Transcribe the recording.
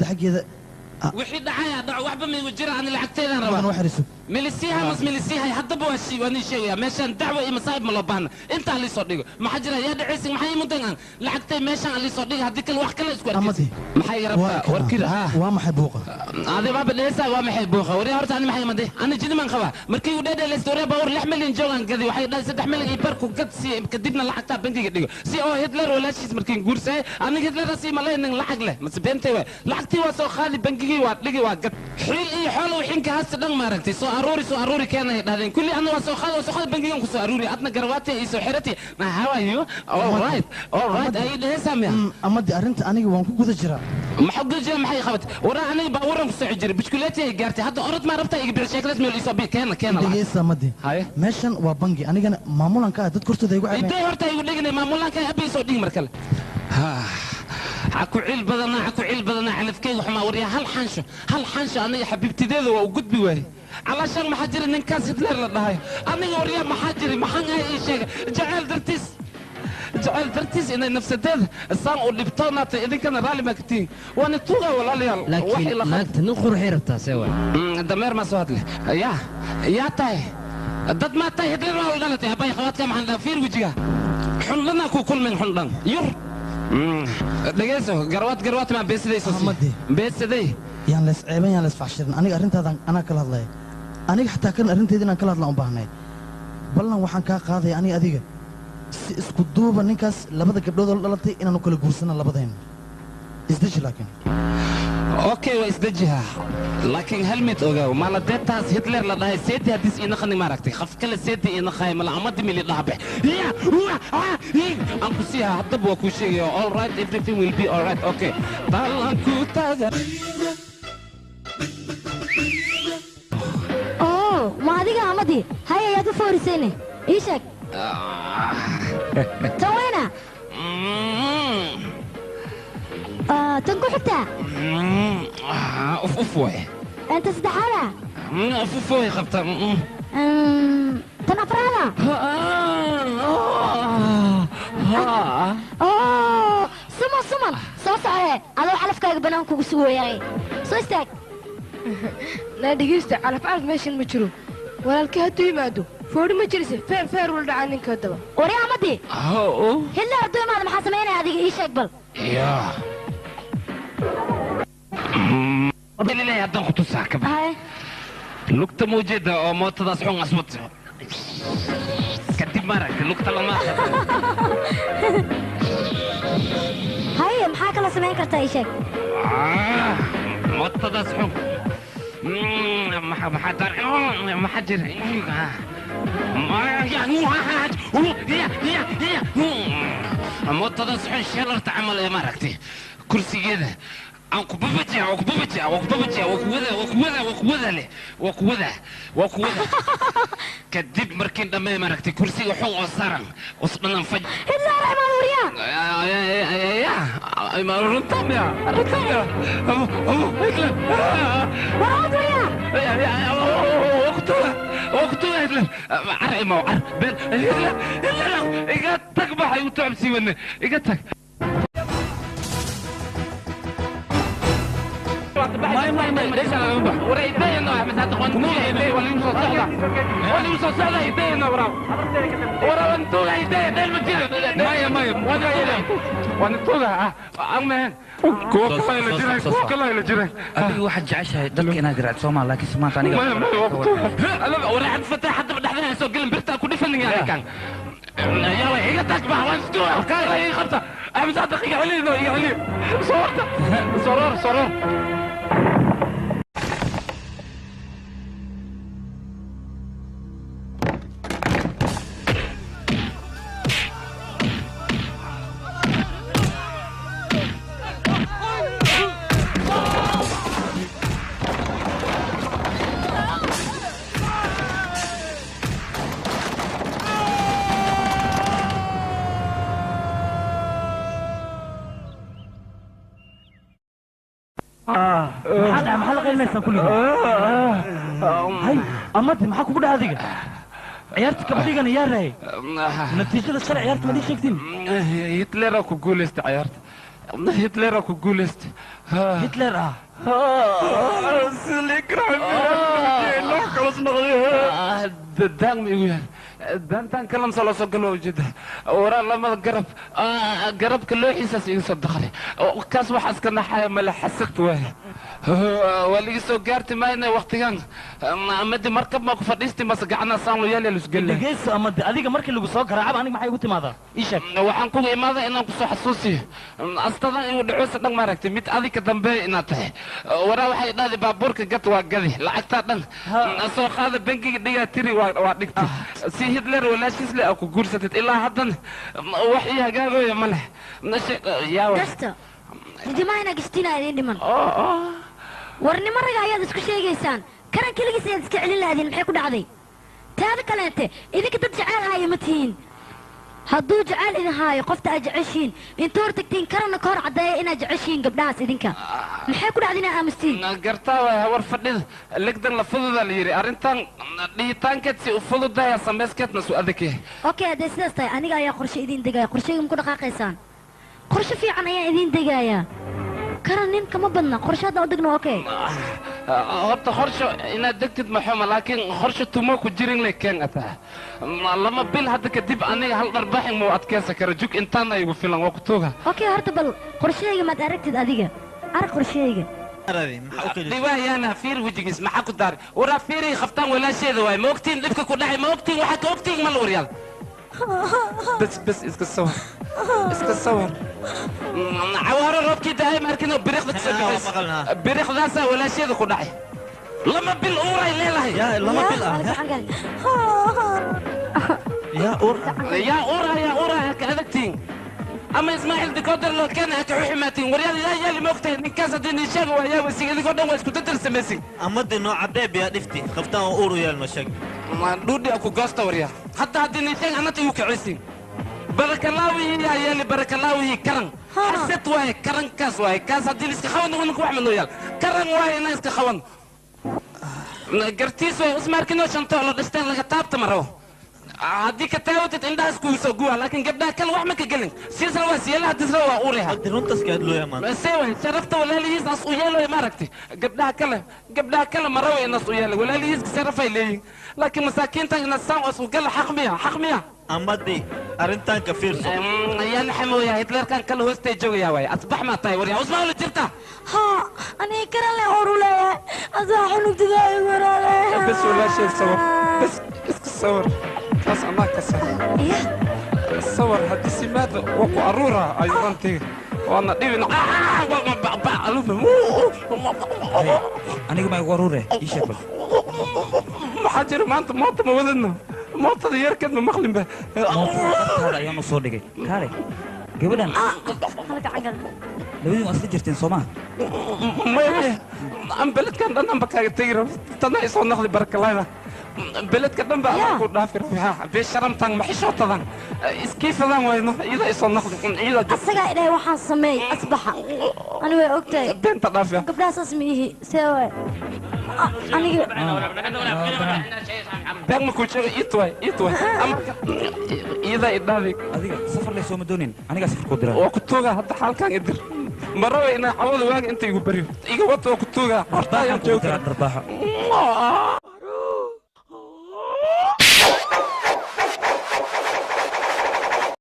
Xaggeeda. Wixii dhacaya dhaco, waxba ma jira, ani lacagteedaan Badan rabaa. Wax xiriso. Milisiiha mas milisiihay haddaba waa nii sheegaya, meeshaan dacwa iyo masaa'ib ma loo baahna. Intaa liisoo dhigo, maxaa jira? Yaa dhacaysin? Maxaa ii mudan aan lacagtay meeshaan aan liisoo dhiga? Haddii kale wax kale isku arkaysa. Amadi. Maxay iga rabtaa warkida ha? Waa maxay buuqa? Adi baaba dheheysaa, waa maxay buuqa? Waryaa, horta ani maxay imade? Ani jiniman qabaa markii uu dheedheelaysta. Waryaa, baabuur 6 milyan joogaan gadi, waxay dhahay 3 milyan iyo barku gad si kadibna lacagtaa bangiga dhigo si oo Hitler walaashiis markiin guursahay. Aniga Hitler sii malaynin lacag leh mase beentay waay. Lacagtii waa soo qaadi, bangigii waa dhigi, waa gad, xiil iyo xoolo wixinka hasta dhan maaragtay. Soo aruuri, soo aruuri keenay dhahdeen kulli. Ana waa soo qaadi, waa soo qaadi, bangigan ku soo aruuri. Adna garwaati iyo soo xirati. How are you? All right, all right, ay dheheysaa miya? Amadi, arrinta aniga waan ku guda jiraa. Maxaa guda jira? Maxay qabatay? Waraa, aniga baabuuran ku soo jiray, bishkuleeti ay gaartay. Hadda orod maa rabtaa? Iga bir sheekadaas meel isoo bi keena, keena lacag. Dhegeysa Amadi. Haye. Meeshan waa bangi, anigana maamulan ka ah, dad kortooda igu ceebeen. Intee horta igu dhignay maamulanka abi soo dhig mar kale. Ha ku cil badanaa, ha ku cil badanaa, calafkeyga xumaa. Waryaa, hal xansho, hal xansho aniga xabiibtideeda waa u gudbi waayey. Calaashaan maxaa jira ninkaas Hitler la dhahay? Aniga waryaa, maxaa jira? Maxaan ahay ii sheega? Jacayl dartiis, jacayl dartiis inay nafsadeeda saan u dhibtoonaata, idinkana raalli maa ka tihiin? Waana tuugaa, walaalayaal. Wax Laakiin ila naagta nin quruxay rabtaa, see waay? Dameer maa soo hadle. Yaa yaa tahay? Dad maa tahay? Hitler waa la dhalatay habay khawaadka. Maxaan dhaha? Fiir wejiga xundhanaa ku kulmin, xundhan yur. Dhegeyso, garwaad, garwaad maa beesaday soo sii. Amadi. Beesaday. Yaan lees ceeban, yaan lees faxshirin. Aniga arrintaadan anaa kala hadlaya. Aniga xataa kan arrinteeda inaan kala hadlaan u baahnay. Ballan waxaan kaa qaadaya, aniga adiga si isku duuba ninkaas labada gabdhood oo la dhalatay inaanu kala guursano labadayna. Isdeji laakiin. Okay, waa isdejiha, laakiin hal mid ogaaw: maaladeetaas Hitler la dhahay seedi haddiis inaqani maaragtay qaf kale seedi inaqahay mala amadi mili dhahabe ya wa aan ku siiha. Haddaba waa kuu sheegaya. All right, everything will be all right. Okay, talan ku taagan. Oo ma adiga Amadi? Hay, ayaad u foorisayne? Ii sheeg, tan weyna? Tan ku xigtaa? Uf uf waay. Inta saddexaada? Uf uf way qabtaa. Tan afraada? Oo suman suman soo socohe, adoo calafkaaga bannaan kugu sugayaay. Soo istaag. Naa dhegeysta, calaf calaf meeshan ma jiro. Walaalkii hadduu yimaado foodhi ma jirise, feer feer ula dhacaa ninka haddaba. Wari Amadi, Hitler hadduu imaado maxaa samaynaya adiga? Ii sheeg bal. Ya ilaahay, haddaan ku tusaa kaba. Haye. Lugta mawjeeda oo mootadaas xun aswad kadib maaragtay lugta lama. Haye, maxaa kala samayn kartaa? Ii sheeg. Mootadaas xun maxaa maxaa dar maxaa jira? Mootadaas xun sheelarta camal ee maaragtay kursigeeda aan ku babajiya, waa ku babajiya, waa ku babajiya, waa ku wada, waa ku wada, waa ku wada leh, waa ku wada, waa ku wada. Kadib markiin dhammay maaragtay kursiga xun oo saaran usdhanan faj. Hitler imaado, wariyaa. Runta miya? Runta miya? Hitler. Waraad, wariyaa. Waqtuga, waqtuga Hitler car imaw car been. Hitler, Hitler, iga tag, baxay u tacabsii wadne, iga tag. May may may, wara idayno Axmed, hadda waan tuuga iday, waa liigu soo socda, waa liigu soo socda idayno. Wara wara, waan tuuga iday, dheel ma jiro. Maya maya, waan tuuga, waan tuuga aan mehen kuwa kale la jiray, kuwa kale la jiray. Adiga waxaad jeceshahay dadka inaad garaacdo soomaa, laakiin maanta aniga maya maya, waa kutuuga. Wara cad fatay, haddaba dhexdana soo gelin, birtaa ku dhifanin kan. Yalla, iga tag bah, waan istuuga kaala iga qabta. Axmed Saadiq, iga celiyo, iga celiyo. Soorta soroor soroor. Maxaa dhacay? Maxaa la qaylinaysaa kulligiin? Hay Amadi, maxaa kugu dhaca adiga? Ciyaarta kabadhigana yaa raayay? Natiijada shalay ciyaarta ma dhii sheegtiin? Hitlera ku guulaysta ciyaarta. Hitler ku guuleystay. Hitler ah. Daan ma igu yaal daantaan kalam soo soo galo ujeeda waraa lamada garab garabka looxiisaas iga soo daqlay kaas waxaa iska naxaya male xasad waay waa liga soo gaarti maayna waqtigan amadi markab ma ku fadhiisti mase gacana saan loo yaal isgelle dhegeyso amadi adiga markii lagu soo garaacaba aniga maxay ugu timaadaa ii sheeg waxaan kugu imaadaa inaan ku soo xasuusiyo astadan inuu dhacoysa dhan maaragtay mid adiga dambe inaad tahay waraa waxay dhahday baabuurka gad waa gadi lacagtaa dhan soo qaada bangiga dhigaa tiri waa dhigtay si Hitler walaashiis le ku guursatid ilaa haddan wax ii hagaagooya ma leh dasta didimaha gashtina idin dhiman war nima raga ayaad isku sheegaysaan karan keligiis ayaad iska celin lahaydin maxay ku dhacday taada kaleente idinka dad jecel haayo ma tihiin hadduu jecel idin haayo qofta aad jeceshiin inta hor tagtiin karanna ka hor caddeeya inaad jeceshiin gabdhahaas idinka maxay ku dhacday inaad aamustiin gartaa waay hawar fadhida legdan la fududaa la yidhi arrintan dhihitaankeed si u fududaya samayskeedna su adag yahay okay haddee sidaas tahay aniga ayaa qorshe idiin degaya qorsheyga ma ku dhaqaaqaysaan qorshe fiican ayaan idiin degayaa karan nin kama badna qorshe haddaan u degno okay horta qorshe inaad degtid ma xuma laakiin qorshe tumo ku jirin le keen ataa lama bil hadda kadib aniga hal dharbaxin muu adkeysan karo jug intaana igu filan waa ku tuuga okay horta bal qorsheyga maad aragtid adiga arag qorsheyga dhiwaayaana fiir wejigiis maxaa ku daari waraa fiiray khaftaan walaasheeda waay ma ogtiin dhibka ku dhacay ma ogtiin waxaa ka ogtiin ma la waryaal bas bas iska sawir iska sawir cawaaro roobkii dahay markino biriqda kasoo bixis biriqdaasaa walaasheeda ku dhacay lama bil uuray leedahay lama bil ah yaa uur yaa uura yaa uura ka adagtiin ama ismaaciil dikoodar loo keena ha ka xuxumaatiin waryaal yaa yaali ma ogtahay ninkaas haddii nin sheega waa yaa wasiig idinkoo dhan waa isku dadar samaysin amadi noo caddeeb yaa dhifti khaftaan oo uur u yaal noo sheeg dhuudhi ku goosta waryaa hadda haddii nin sheeg anata igu kicisiin barakalaawihi yaa yeeli barakalaawihi karan xasad waaye karankaas waaye kaas haddii liska qaban ninka wax manoo yaal karan waaye inaan iska qaban gartiis waaye usmaarkinoo shanto la dhashteen laga taabta ma rabo haddii ka taawatid indhahaas kugu soo guwa laakiin gabdhaha kale wax ma ka gelin siisna waa siyeelaha disna waa uuriha runtaas ka hadlooya maanta see waay sharafta walaalihiis as u yeeloy maaragtay gabdhaha kale ma rabo inaas u yeelay walaalihiiska sharafay leeyihin laakiin masaakiintan inaas saan as u gala xaq miya xaq miya amadi arrintan ka fiirso yaa naxamooya hitlerkan kale hoostay joogayaa waay asbax maa tahay waryaa usmaa la jirta haa aniga karan le horu leeyahay asaa xunugtidaa igu waraale bas walaasheed sawir bas iska sawir kaas anaa ka sar sawir haddii simaada waa ku aruura ayudantiga waana dhibin aniga ma igu aruure ii sheeg bal maxaa jira maanta moota ma wadadno mootada yarkeed ma maqlinba mootada ayaan u soo dhigay kaale gabadhan labadiin waa isla jirteen soo maa maya aan beledkan dhan anba kaaga tegi rabo tana isoo noqdi barakalayda beledka dhan baa anaa ku dhaafi rabaa beesharamtan maxishootadan iskiifadan wayno iyada isoo noqdi iyada asagaa idhahay waxaan sameey asbaxa ani way ogtahay beenta dhaafiya gabdhaha saas ma ihi see waay aniga been ma kuu sheego iitwaay iitwaay iyada idhaafi adiga safar leh sooma doonin anigaa safar kuu dira waa ku tuugaa hadda xaalkan idir ma rabo inaa cawada waaga inta igu baryo iga wata waa ku tuugaa horta ayaan joogaa dharbaaxo